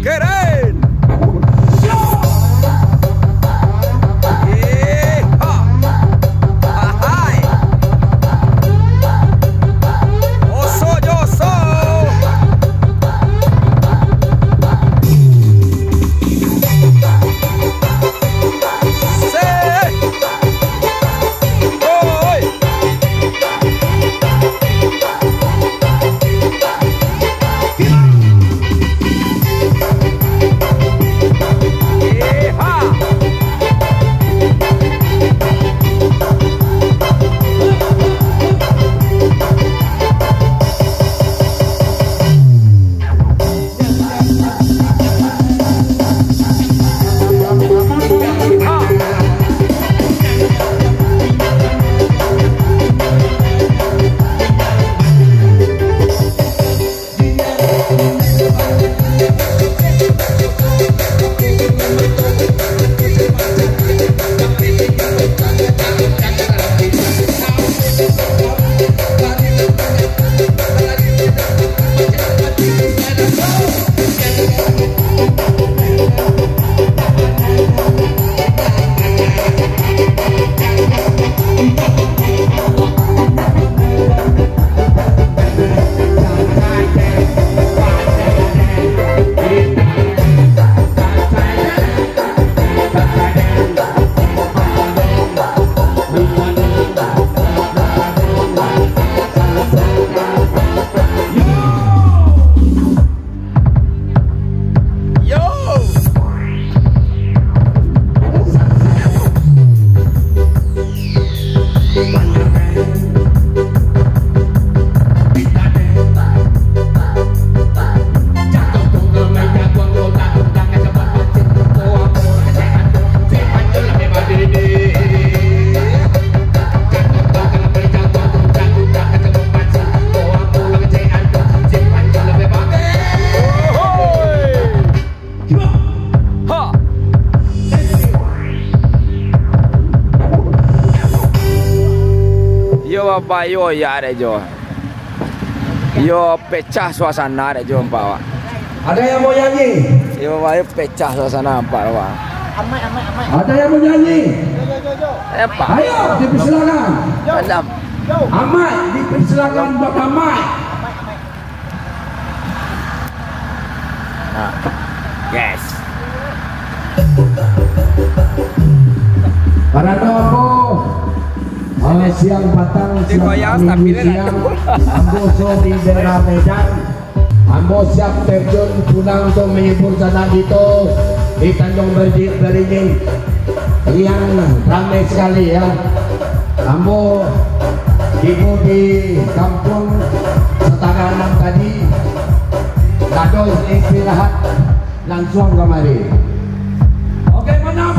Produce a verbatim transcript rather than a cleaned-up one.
Keren. Yeha. Ahai. Oso jo oso. Se. Oi. Yo. Ha. Yo, Bapak, yo, ya, dek jo. Yo, pecah suasana, dek jo, Pak, Wak. Ada yang mau nyanyi? Yo, Bapak, yo, pecah suasana, Pak, Wak. Ada yang mau nyanyi? Eh, Pak. Ayo, dipersilakan. Malam. Amat, dipersilakan buat Amat. Nah, yes. Karano ambo, ah, siang patang, siang pagi, siang, ambo so di daerah Medan. Ambo siap terjun pulang tu menghibur sanak kito di Tanjung Beri-, Beringin. Riang, ramai sekali, ya. Ambo tibo di kampuang satangah anam tadi, lalu istirahat, langsuang kamari. Oke, mana